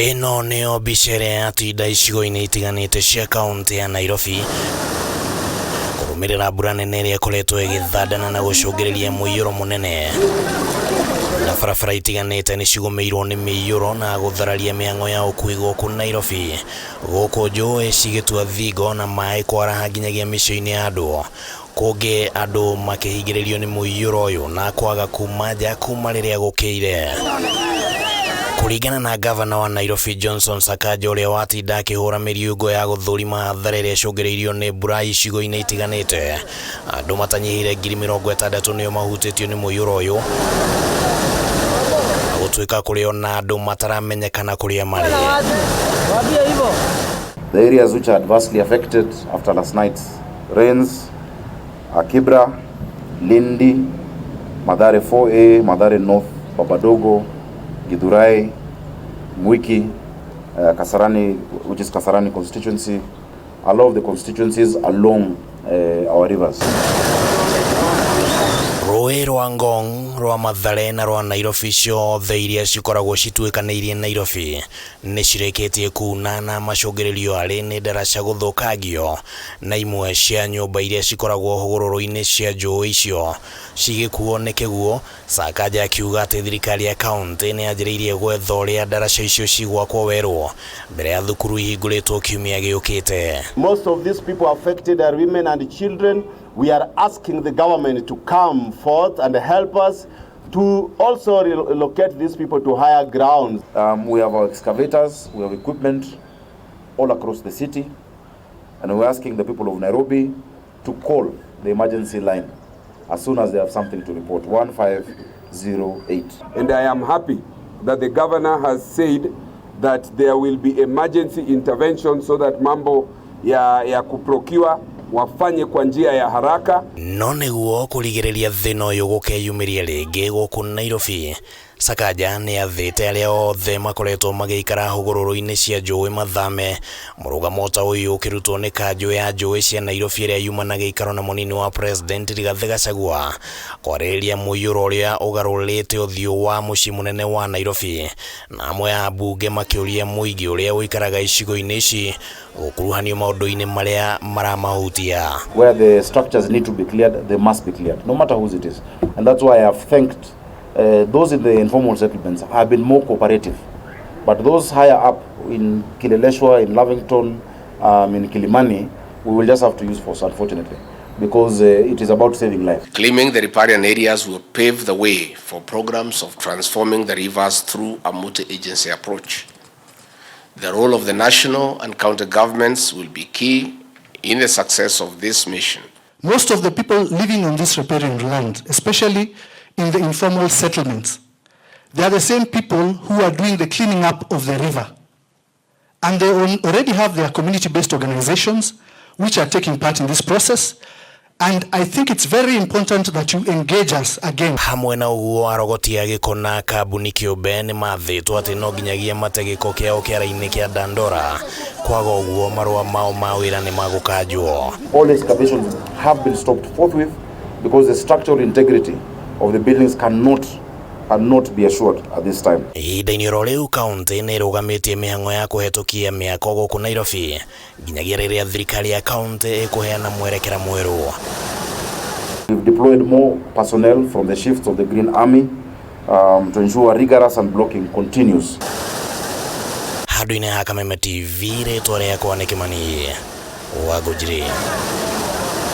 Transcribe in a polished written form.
Ĩno nĩyo mbica ĩrĩa yatinda icigo-inĩ itiganĩte cia kaũntĩ ya Nairobi kũrũmĩrĩra mbura nene ĩrĩa ĩkoretwo ĩgĩthandana na gũcũngĩrĩria mũiyũro mũnene. Na barabara itiganĩte nĩ cigũmĩirwo nĩ mĩiyũro na gũthararia mĩhang'o ya ũkui gũkũ Nairobi. Gũkũ njũĩ cigĩtua thingo na maĩ kwaraha nginyagia mĩciĩ-inĩ ya andũ. Kũngĩ andũ makĩhingĩrĩrio nĩ mũiyũro ũyũ na kwaga kuma nja kuma rĩrĩa gũkĩire. Kũringana na ngavana wa Nairobi Johnson Sakaja, ũrĩa watinda akĩhũra mĩriũngo ya gũthũrima hathara ĩrĩa ĩcũngĩrĩirio nĩ mbura icigo-inĩ itiganĩte, andũ matanyihĩire 60,000 nĩo mahutĩtio nĩ mũiyũro ũyũ, na gũtuĩka kũrĩ o na andũ mataramenyekana kũrĩa marĩ. The areas which are adversely affected after last night's rains are Kibra, Lindi, Mathare 4A, Mathare North, Babadogo, Githurai, Mwiki, Kasarani, which is Kasarani constituency, a lot of the constituencies along our rivers. Rũĩ rwa Ngong, rwa Mathare na rwa Nairobi, ciothe iria cikoragwo cituĩkanĩirie Nairobi, nĩ cirĩkĩtie kuna na macũngĩrĩrio arĩ nĩ ndaraca gũthũkangio na imwe cia nyũmba iria cikoragwo hũgũrũrũ-inĩ cia njũĩ icio cigĩkuo nĩ kĩguũ. Sakaja akiuga atĩ thirikari ya kaũntĩ nĩ yanjĩrĩirie gwetha ũrĩa ndaraca icio cigwakwo werũ mbere ya thukuru ihingũrĩtwo kiumia gĩũkĩte. Most of these people affected are women and children. We are asking the government to come forth and help us to also relocate these people to higher grounds. We have our excavators, we have equipment all across the city, and we're asking the people of Nairobi to call the emergency line as soon as they have something to report, 1508. And I am happy that the governor has said that there will be emergency intervention so that mambo ya kuprocure wafanye kwa njia ya haraka. No nĩguo kũrigĩrĩria thĩna ũyũ gũkeyumĩria rĩngĩ gũkũ Nairobi, Sakaja nĩ athĩte arĩa othe makoretwo magĩikara hũgũrũrũ-inĩ cia njũĩ mathame. Mũrũgamo ta ũyũ ũkĩrutwo nĩ kanjũ ya njũĩ cia Nairobi ĩrĩa yuma na gĩikaro na mũnini wa president Rigathĩ Gachagua kwarĩrĩria mũiyũro ũrĩa ũgarũrĩte ũthiũ wa mũciĩ mũnene wa Nairobi, na amwe a ambunge makĩũria mũingĩ ũrĩa ũikaraga icigo-inĩ ici gũkuruhanio maũndũ-inĩ marĩa maramahutia. Where the structures need to be cleared, they must be cleared, no matter whose it is. And that's why I have thanked those in the informal settlements have been more cooperative. But those higher up in Kileleshwa, in Lavington, in Kilimani, we will just have to use force, unfortunately, because it is about saving life. Claiming the riparian areas will pave the way for programs of transforming the rivers through a multi-agency approach. The role of the national and county governments will be key in the success of this mission. Most of the people living on this riparian land, especially in the informal settlements, they are the same people who are doing the cleaning up of the river. And they already have their community-based organizations which are taking part in this process. And I think it's very important that you engage us again. Hamwe na ũguo, arogoti a gĩko na kambuni kĩũmbe nĩ mathĩtwo atĩ no nginyagia mate gĩko kĩao kĩara-inĩ kĩa Dandora, kwaga ũguo marũa mao ma wĩra nĩ magũkanjwo. All excavations have been stopped forthwith because the structural integrity of the buildings cannot be assured at this time. Ihinda-inĩ oro rĩu, kaũntĩ nĩ ĩrũgamĩtie mĩhang'o ya kũhetũkia mĩako gũkũ Nairobi nginyagia rĩrĩa thirikari ya kaũntĩ ĩkũheana mwerekera mwerũ. We've deployed more personnel from the shifts of the Green Army to ensure rigorous unblocking continues. Handũ-inĩ ha Kameme TV, rĩtwa rĩakwa nĩ Kĩmani wa Ngũnjiri.